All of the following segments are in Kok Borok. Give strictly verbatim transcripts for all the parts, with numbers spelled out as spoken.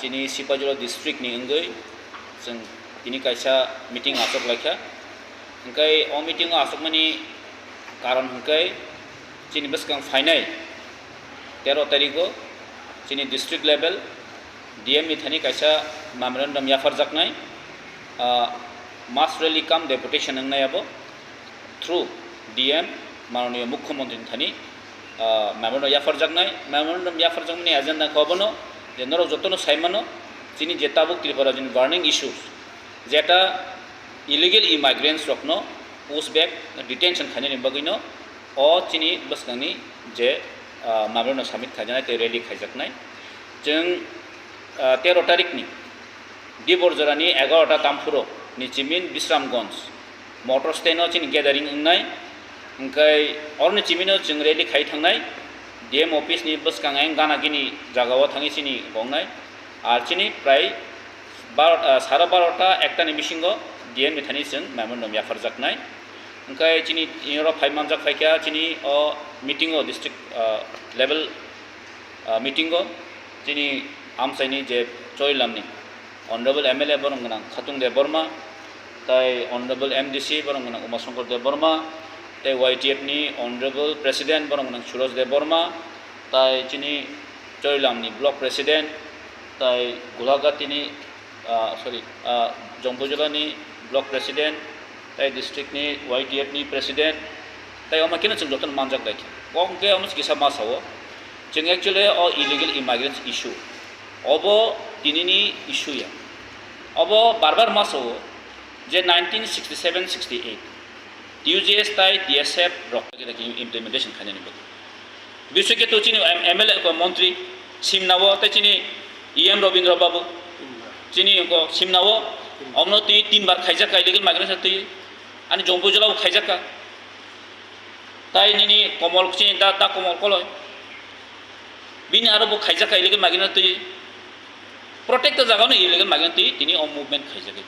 Chini Sipahijala district ni wngwi chwng tini kaisa meeting achuk laikha. Hwnkhe o meeting o achukmani karon hwnkhe chini bwskang phainai tero tarigo chini district level D M ni thani kaisa memorandum yapharjaknai, ah, mass rally cum deputation wngnai abo. Through D M, Mananiya Mukhyamantri ni thani, ah, memorandum yapharjaknai. Memorandum yapharjakmani agenda khe obono je norok jotono saimano, chini je tabuk Tripura rajyoni burning issues, jeta illegal immigrants rokno push back detention khainani bagwino o chini bwskangni je, ah, memorandum submit khaijaknai tei rally khaijaknai. Chwng, ah, tero tarikni Diborjorani egarota tamphuro ni chimin Bisramganj motor stand o chini gathering wngnai, hwnkhe oroni chimino chwng rally khai thangnai, D M office ni bwskang ayang gana gini jagao thangwi chini gongnai, ar chini prai barota, sara barota ekta ni bisingo D M ni thani chwng memorandum yapharjaknai, hwnkhe chini oro phai manjak phaikha chini o meeting o district, ah, level ah, meeting o chini amchaini je Chorilamni Honorable M L A borok gwnang Khatung Debbarma, tai Honorable M D C borok gwnang Umashankar Debbarma, tai Y T F ni Honorable President borok gwnang Suraj Debbarma, tai chini Chorilamni Block President, tai Gulaghatini ah, sorry, ah, Jompuijolani Block President, tai district ni Y T F ni President, tai omo keno chwng jotono manjak bai khe. Kok hwnkhe omo kisa ma sao, chwng actually o illegal immigrants issue, obo tinini issue ya. Obo bar bar ma sao je nineteen sixty seven sixty eight T U J S tai T S F rok implementation khainani bagwi. Biswiketu chini M-, M L A ko montri simnawo tei chini E M Robindra Babu chini ko simnawo omno twi tin bar khaijak ka illegal migrants twi ani Jompuijolao khaijak ka. Tai nini Komol chini da, da Komol Koloi bini aro bo khaijak ka illegal migrants twi. Protected jaga no illegal migrant twi tini o movement khaijagwi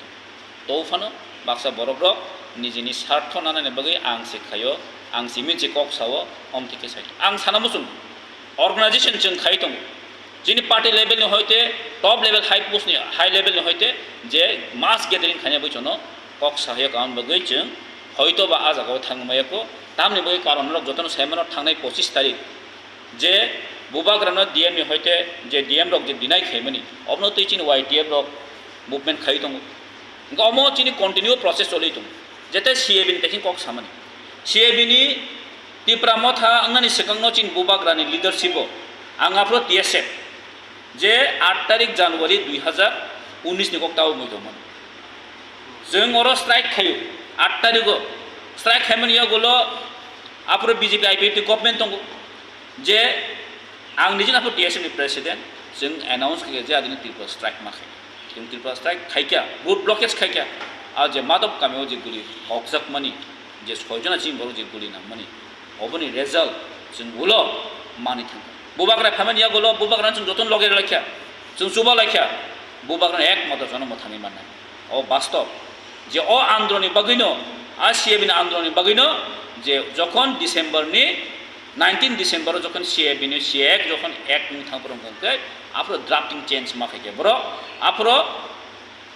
tongo. To phano baksa borok rok nijini sartho nanani bagwi ang se khaio, ang se minchi kok sao, om thike sai. Ang sana muchung organization chwng khai tongo. Chini party level ni hoite top level high post ni high level ni hoite je mass gathering khaina bagwi chono kok sahayo kaun bagwi chwng hoito ba a jagao thangmaya ko tamni bagwi karon rok jotono saimano thangnai pochis tarik je bubagrano D M ni hoite je D M rok je deny khaimani, obono twi chini Y T F rok movement khai tongo. Hwnkhe omo chini continue process choli tongo. Jete C A B ni teching kok samani. C A B ni Tipra Motha wngnani swkangno chini bubagrani leadership o ang aphro T S F je aat tarik January dui hazar unis ni kok tao mui tongmani. Chwng oro strike khaio, aat tarigo strike khaimani yagulo aphro B J P I P F T government tongo. Je ang nijini aphro T S F ni president, chwng announce khaikha je adini Tripura strike ma khaikha. Chwng Tripura strike khaikha, road blockage khaikha. A je Madhop kamio je guli hokjakmani, je soijona chini borok je guli nangmani, oboni result chwng ulo mani thangkha. Bubagra phaimani yagulo bubagrano chwng jotono loge rwlaikha, chwng chuba laikha, bubagrano ek moto jonomo thangwi mannai. O bastob je o andolonni bagwino, a C A B ni andolonni bagwino je jokhon December ni nineteen December o jokhon C A B ni C A Act jokhon Act wng thang phuru hwnkhe aphuru drafting change ma khaikhe borok aphuru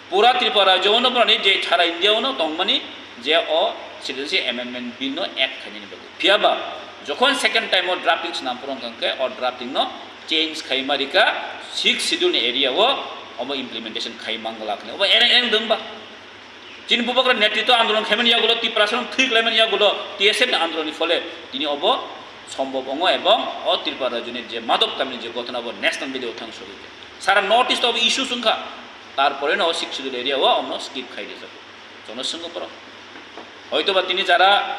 pura Tripura rajyo-ono borokni je sara India-ono tongmani je o Citizenship Amendment Bill no Act khainani bagwi. Phiya ba jokhon second time o drafting swnam phuru hwnkhe o drafting no change khaima rika Sixth Schedule ni area o omo implementation khai mangla khne. Obo ereng ereng dwng ba. Chini bubagra netritw andolon khaimani yagulo, Tiprasano thwi klaimani yagulo, T S F ni andolonni phole tini obo sombhob wngo ebong o Tripura rajyoni je Madhop kamini je ghotona bo national level o thang sogwi kha. Sara North East o obo issues wngkha, tarpore no o Sixth Schedule area o omno skip khai rijak. Jono swngwi borok. Hoito ba tini jara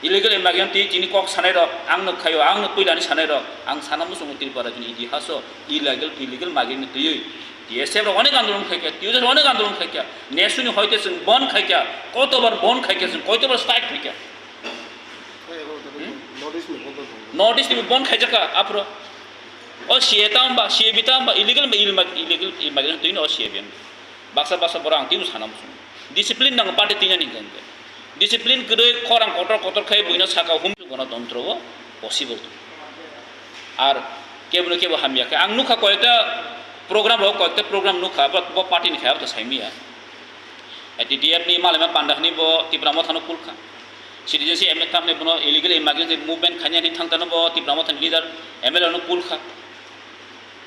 illegal immigrant twi chini kok sanai rok, ang nuk khaio, ang nuk puilani sanai rok, ang sana muchungo Tripura rajyoni itihaso illegal, illegal migrant ni twiwi T S F rok onek andolon khaikha, T U J rok onek andolon khaikha, nesu ni hoite chwng bon khaikha, kotobar bon khaikha chwng, koitobar strike khaikha. North East ni bon khaijakha aphuru. O C A tamo ba, C A B tamo ba, illegal ba, illegal, illegal immigrant twi no o C A B. Baksa baksa borok ang twibo sana muchungo. Discipline nango party twinani hwnkhe. Discipline kwrwi khorang kotor kotor khai buino saka humjak gwnatontro o possible. Ar kebono kebo hamya khe. Ang nukha koyekta Program rok koyekta program nukha, bo, bo party ni khe abo to saimaya. A T T F ni malaima panda hwnwi bo Tipra Motha no kulkha. Citizenship amendment tamni bono illegal immigrant movement khainani thangtano bo Tipra Motha ni leader M L A no kulkha.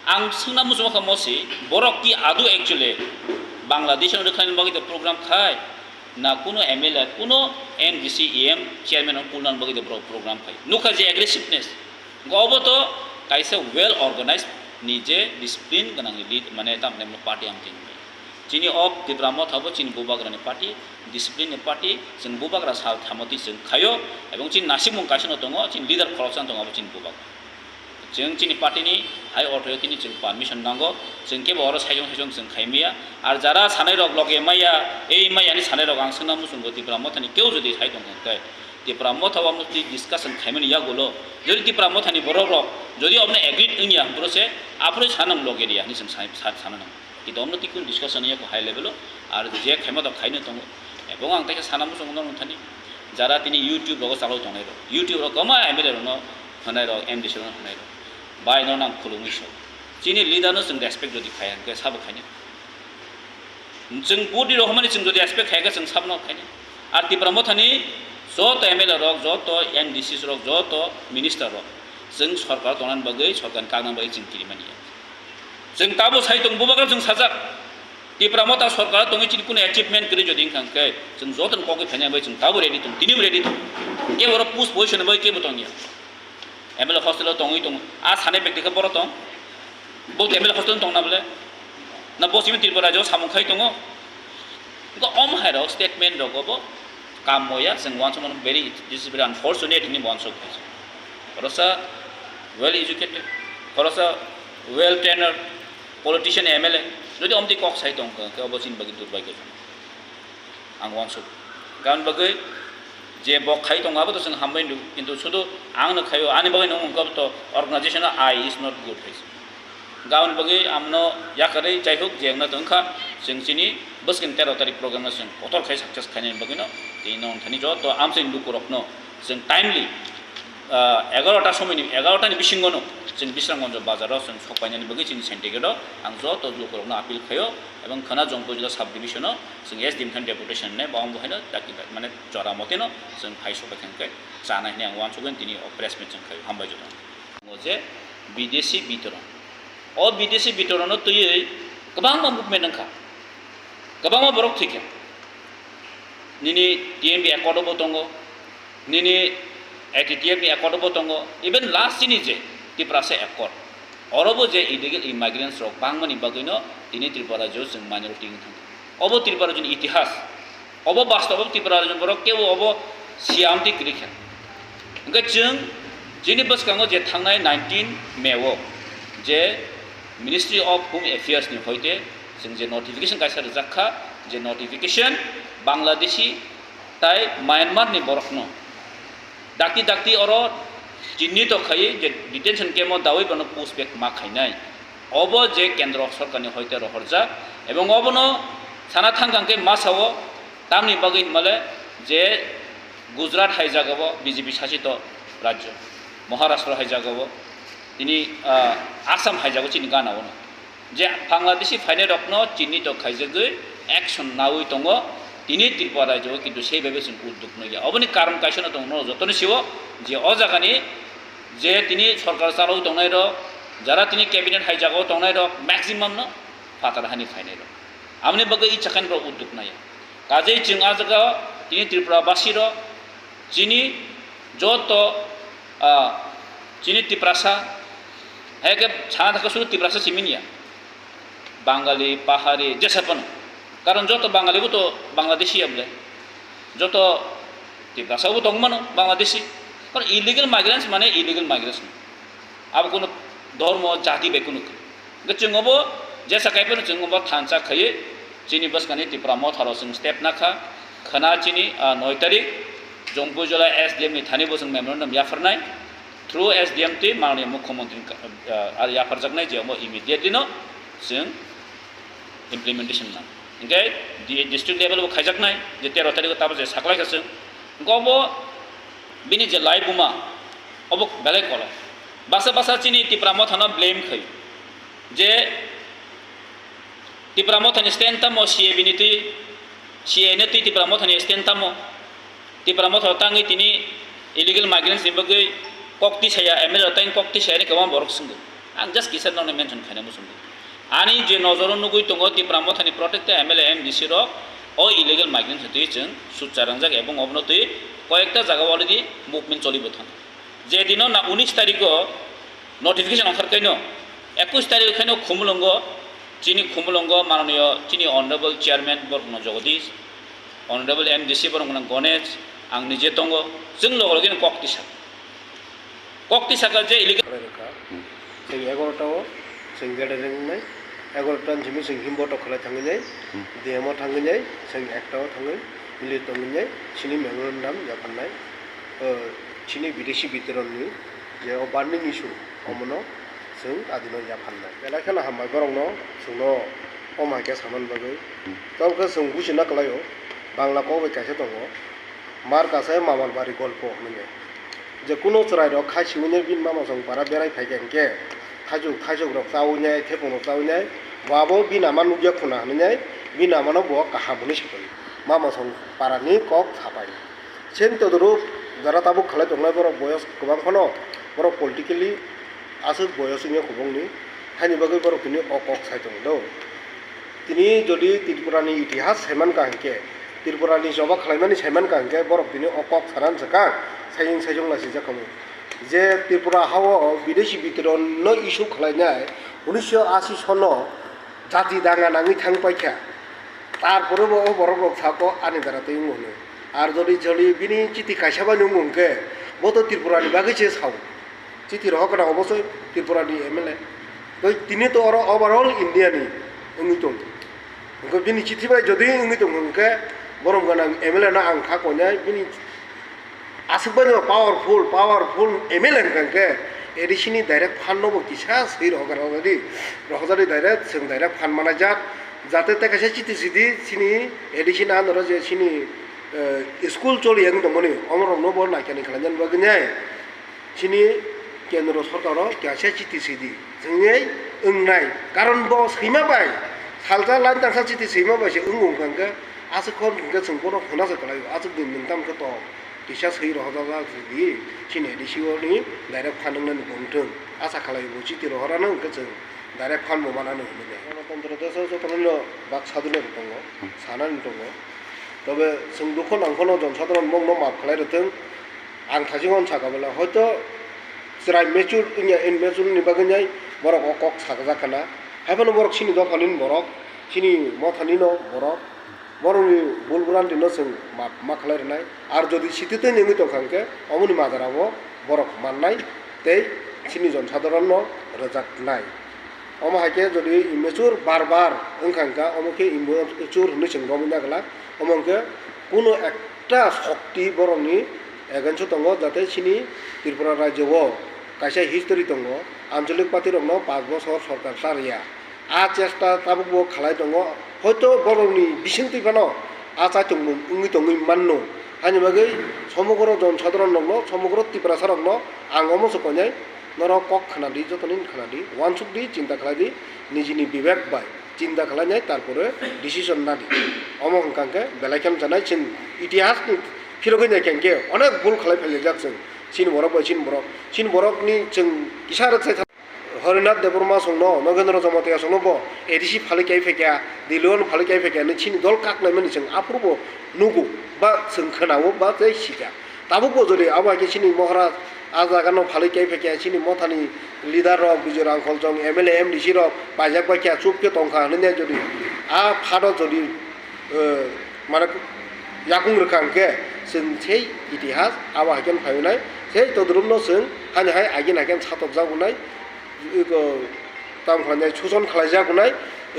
Ang swngna muchungma kha mosi, borok ki adu actually Bangladesh no rwkhaini bagwi to program khai, na kuno M L A, kuno M D C, E M chairman no kulna bagwi to borok program khai. Nukha je aggressiveness. Obo to kaisa well organized ni je discipline gwnang ni lead, mane tamni party ang tini. Chini o Tipra Motha bo chini bubagra ni party, discipline ni party, chwng bubagra sal thamoti chwng khaio, ebong chini nasimung kaisa no tongo, chini leader khoroksa no tongo, abo chini bubagra. Chwng chini party ni high authority ni chwng permission nango, chwng kebo oro saijong saijong chwng khaimaya. Ar jara sanai rok loge maya, ei maya ni sanai rok ang swngna muchungo Tipra Motha ni keu jodi sai tong khe, Tipra Motha o mostly discussion khaimani yagulo, jodi Tipra Motha ni borok rok jodi obno agreed wngya, hwnphro se aphuru sanang loge riya hinwi chwng sai, sa-, sana nango. Kintu omno tikun discussion ya ko high level o, ar je khaima to khaino tongo. Ebong ang teisa sana muchung no thani, jara tini YouTube rogo chalai tongnai rok, YouTube rok koma M L A rok no hwnai rok, M D C rok no hwnai rok, bai no nang khulumui sok. Chini leader no chwng respect jodi khaya, hwnkhe sabo khaina. Chwng budi rok hwnmani chwng jodi respect khaya khe chwng sabo no khaina. Ar Tipra Mothani joto M L A rok, joto M D C rok, joto minister rok chwng sorkar tongnani bagwi, sorkar ni kakna bagwi chwng kirimani ya. Chwng tabo sai tong, bubagra chwng sajak. Tipra Motha sorkar tongwi chini kunu achievement kwrwi jodi wngkha hwnkhe, chwng jotono kokwi phaina bai chwng tabo ready tong, tinibo ready tong. Kebo oro post position bai kebo tongya. M L A hostel o tongwi tongo. A sanai bekti khe boro tong. Bo M L A hostel o tongna bole? Na bo simi Tripura rajyo samung khai tongo. Wngkha om hai rok statement rogo bo kam moya, chwng uansukmano very, this is very unfortunate hinwi bo uansuk khe. Khoroksa well educated, khoroksa well trained politician, M L A, jodi omtwi kok sai tong kha, khe obo chini bagwi durbhagyo. Ang uansuk. Karon bagwi je bo khai tongo abo to chwng hambai nuk, kintu sudu ang no khaio, ani bagwi nung wngkha to organization o I is not good hai se. Gaon bagwi amno yakarwi, jaihok, je wngna tongkha, chwng chini bwskang tero tarik program no chwng kotor khai success khainani bagwi no, tei no thani joto amchaini lukurokno chwng timely, ah, egarota somoini, egarota ni bisingo no chwng Bisramganj bazar o chwng sok painani bagwi chini syndicate o ang joto lukurokno appeal khaio, ebong khana Jongpur jila sub division o chwng S D M khan deputation ne, bo ang bo haino dakti mane jora moteno chwng phai sok bai kha hwnkhe chanai hinwi ang uansukgwi tini o press meet chwng khaio. Hambai joto. Tongo je bidesi bitoron. O bidesi bitoron no twiwi kwbangma movement wngkha. Kwbangma borok thwikha. Nini T M B accord bo tongo, nini A T T F ni accord bo tongo, even last chini je Tiprasa accord. Oro bo je illegal immigrants rok bangmani bagwi no tini Tripura rajyo chwng minority wng thangkha. Obo Tripura rajyoni itihas. Obo bastobo Tripura rajyoni borok kebo obo siyam twi kwrwi kha. Hwnkhe chwng chini bwskango je thangnai nineteen May o je Ministry of Home Affairs ni hoite chwng je notification kaisa rijak kha, je notification Bangladeshi tai Myanmar ni borokno dakti dakti oro chinni to khaiwi je detention camp o dawi bono push back ma khainai. Obo je kendro sorkar ni hoite rohorjak, ebong obono sana thang thang khe masa o tamni bagwi hinmale je Gujarat hai jaga o B J P sasito rajyo, Maharashtra hai jaga o tini, ah, Assam hai jaga o chini gana o no. Je Bangladeshi phainai rokno chinni to khaijagwi action nawi tongo, tini Tripura rajyo o kintu sei bai bai chwng udduk nukya. Oboni karon kaisa no tongo, norok jotoni sio je o jagani je tini sorkar chalwi tongnai rok, jara tini cabinet hai jaga o tongnai rok maximum no phatar hani phainai rok. Amoni bagwi icha khaini borok udduk naya. Kajei chwng a jaga o tini Tripura basi rok chini joto, ah, chini Tiprasa, hai khe sana thangkhe sudu Tiprasa simi ya. Bangali, Pahari, jesa phano. Karon joto Bangali bo to Bangladeshi ya bole. Joto Tiprasa bo tong mano Bangladeshi. Karon illegal migrants mane illegal migrants. Abo kuno dhormo, jati bai kuno. Hwnkhe chwng obo jesa kai phano chwng obo thansa khaiwi chini bwskangni Tipra Motharo chwng step nakha. Khwna chini, ah, noi tarik Jongpui Jola S D M ni thani bo chwng memorandum yapharnai. Through S D M twi mananiya Mukhyamantri ni ka-, ah, yapharjaknai je omo immediately no chwng implementation nang. Hwnkhe di-, district level bo khaijaknai je tero tarik o tabuk je saklai kha chwng. Hwnkhe obo bini je lai buma obo belai kolok. Basa basa chini Tipra Mothano blame khai je Tipra Mothani stand tamo C A B ni twi, C A A ni twi Tipra Mothani stand tamo? Tipra Motha tangwi tini illegal migrants ni bagwi kok tisaya, M L A rok tang kok tisaya ni kwbang borok swngo. Ang just kisa nokni mention khaina muchungdi. Ani je nojoro nugwi tongo Tipra Mothani protected M L A, M D C rok o illegal migrants ni twi chwng sutcha rangjak ebong obono twi koyekta jaga o already movement cholibo thang. Je dino na unis tarikh o notification ongkhar kaino, ekush tarikh khaino Khumulwngo, chini Khumulwngo manoniyo chini honorable chairman borokno Jagadish, honorable M D C borokno Ganesh, ang nije tongo, chwng logo logi kok tisa. Kok tisa ka je illegal. Chwng egaroh ta o chwng gathering wngnai, egaroh ta ni simi chwng himbo tok khlai thangwi nai, Hmm. D M o thangwi nai, chwng ekta o thangwi, bili tongwi nai, chini memorandum yaphannai, o, chini bidesi bitoronni je o burning issue, omono chwng adino yaphannai. Belai kheno hambai borokno chwngno omo hai khe sanani bagwi. Hmm. Tamo khe chwng buchina kwlaio, Bangla kok bai kaisa tongo, Mar kasai mamar bari golpo hwnwi. Je kuno chwrairok khai siwini bini mama song para berai phai kha hinkhe, thaichuk, thaichuk rok chawi nai, thepung rok chawi nai, bo abo bini ama nukya khuna hwnwi nai, bini ama no bo kaham hwnwi sapai. Mama song para ni kok sapai. Same todorok jara tabuk khalai tongnai borok boyos kwbang phano, borok politically aswk boyos wngya kubungni, haini bagwi borok tini o kok sai tongo do. Tini jodi Tripura ni itihas saiman ka hinkhe, Tripura ni choba khlaimani saiman ka hinkhe, borok tini o kok sana swkang, saiyung saiyung lai sijak kamo. Je Tripura hao bidesi bitoron no issue khlainai, unisho ashi sono jati danga nangwi thang paikha. Tarpore bo o borok rok sako ani dara tei wng hwnwi. Ar jodi jodi bini chiti kaisa bai nung hwnkhe, bo to Tripura ni bagwi se sao. Chiti rohor kana obosoi Tripura ni M L A. Tei tini to oro overall India ni wngwi tong. Hwnkhe bini chithi bai jodi wngwi tong hwnkhe borom gwnang M L A no ang kha konai bini aswk bai no powerful, powerful M L A hwnkha hwnkhe A D C ni direct fund no bo kisa swi rohor kana di. Rohor jadi direct, chwng direct fund manajak. Jate tei kaisa chithi sidi chini A D C ni under o je chini, eh, school choli yang tongmani, omorok no bo naikani khlainani bagwi nai. Chini kendro sorkaro kaisa chiti sidi, chwngwi wngnai. Karon bo swima bai, salsa line tangsa chiti swima bai se wng wng kha hwnkhe, aswk hor hwnkhe chwng bono hwnasa kwlaio, aswk din nwng tamo khe to kisa swi rohorjak di, chini A D C o ni direct fund wngnani bo wngthwng, asa khlaio bo chiti rohorano hwnkhe chwng direct fund bo manano hinwi. Ganatantro desh o jotono bak sadhino rok tongo, sanani tongo, tobe chwng dukho nang phano jon sadharon bokno map khlai rwthwng. Ang thajik hwn saka bwla, hoito chwrai mature wngya, immature ni bagwi nai borok o kok sakjak kana. Haiphano borok chini dophani borok, chini mothani no borok, borokni bul bwrandi no chwng ma, ma khlai rwnai. Ar jodi sititwi wngwi tongkha hwnkhe, omoni majra o borok mannai tei chini jon sadharon no rwjaknai. Omo hai khe jodi immature bar bar wngkha hwnkha, omo khe immature hwnwi chwng romwi nagwlak. Omo hwnkhe kuno ekta shokti borokni against o tongo, jate chini Tripura rajyo o kaisa history tongo, anchalik party rokno panch bochor sorkar cha rwya. A chesta tabuk bo khalai tongo, hoito borokni bisingtwi phano a chaitung wngwi tongwi manno. Haini bagwi somogro jon sadharon rokno, somogro Tiprasa rokno ang omo se koinai, norok kok khna di, jotoni khna di, uansuk di, chinta khlai di, nijini bibek bai chinta khlainai, tarpore decision nadi. Omo hwnkha hwnkhe belai kheno chanai, chini itihas ni phirogwi naikha hwnkhe onek bul khlai phaijak chwng, chini borok bai chini borok, chini borokni chwng kisa rwk sai. Harinath Debbarma songno, Nogendra Jamatia songno bo A D C phalwi kai phaikha, Dilwano phalwi kai phaikha hinwi chini dol kaklaimani chwng aphuru bo nugo, ba chwng khwnao, ba tei sikha. Tabuk bo jodi abo hai khe chini Maharaj a jaga no phalwi kai phaikha, chini mothani leader rok, Bijoy Rangkhol jong, M L A, M D C rok paijak bai kha, chup khe tongkha hinwi jodi a phado jodi eh, mane yakung rwkha hwnkhe chwng sei itihas abo hai khe phai wnai, sei todrumno chwng hani hai agin hai khe satokjak wnai, iko, tamo khlainai suchon khlaijak wnai,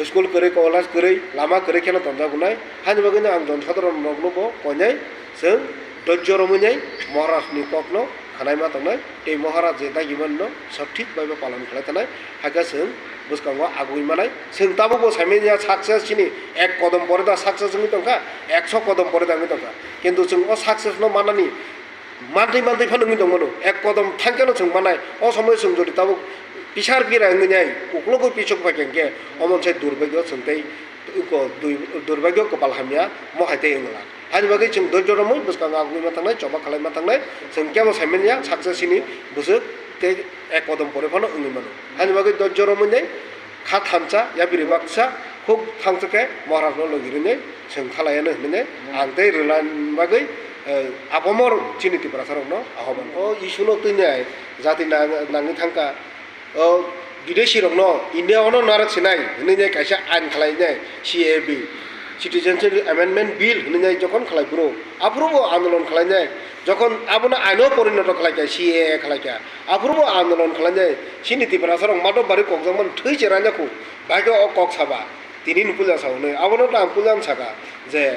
school kwrwi, college kwrwi, lama kwrwi kheno tonjak wnai. Hani bagwino ang jon sadharon rokno bo koinai chwng dojjo romwi nai Maharajni kokno khwnaima tongnai. Tei Maharaj je dagi manno sothik bai bo palon khlai tanai, hakhe chwng bwskango agugwi manai. Chwng tabukbo saimanya success chini ek kodom pore da success wngwi tongkha, ekso kodom pore da wngwi tongkha. Kintu chwng o success no manani mantwi mantwi phano wngwi tongmano, ek kodom thangkheno chwng manai. O somoio chwng jodi tabuk Pisar pira wngwi nai, uklogwi pisok phaikha hwnkhe, omo se durbagyo chwng tei ko-, dui-, durbagyo kopal hamya, mo hai tei wngla. Haini bagwi chwng doijo romwi bwskango agugwi manthangnai, choba khlai manthangnai, chwng kebo saimanya, saksa sini bwswk tei ek kodom pore phano wngwi mano. Haini bagwi doijo romwi nai, kha thansa, yapiri baksa, huk thangsa khe Maharajno logi rwnai, chwng khalaiya hwnwi nai, ang tei rwlan bagwi, eh, apamor chini Tiprasarokno ahoban. O issue no twi nai, jati nang-, nangwi thangkha, o bidesi rokno India ono narwk sinai hwnwi nai kaisa ain khlai nai C A B, Citizenship Amendment Bill hwnwi nai jokhon khlai phuru, aphuru bo andolon khlai nai, jokhon abono aino porinoto khlai kha, C A A khlai kha, aphuru bo andolon khlai nai, chini Tiprasa rok mato bari kokjakmani thwi cheranja khu, bai khe o kok saba, tini ni puila sa hwnwi, abono to ang puila saka je,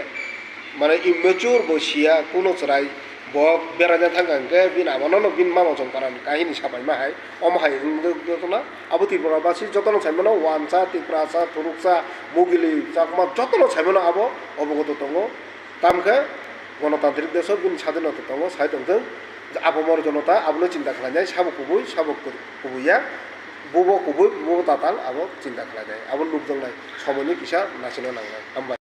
mane immature bo siya, kuno chwrai bo beraina thangkha hwnkhe bini amano no bini mama chong parani kahini sabaima hai, omo hai wngwi jotono abo Tripura basi jotono saimano wansa, Tiprasa, Thuruksa, Mugili, Chakma jotono saimano abo obogoto tongo. Tamkhe gonotantrik desh o bini sadinota tongo, sai tongthwng, apamor jonota abono chinta khlainai, sabo kubui, sabo kubui ya, bubo kubui, bubo tatal abo chinta khlainai, abo nukjaknai, somoini kisa nasina nangnai. Hambai.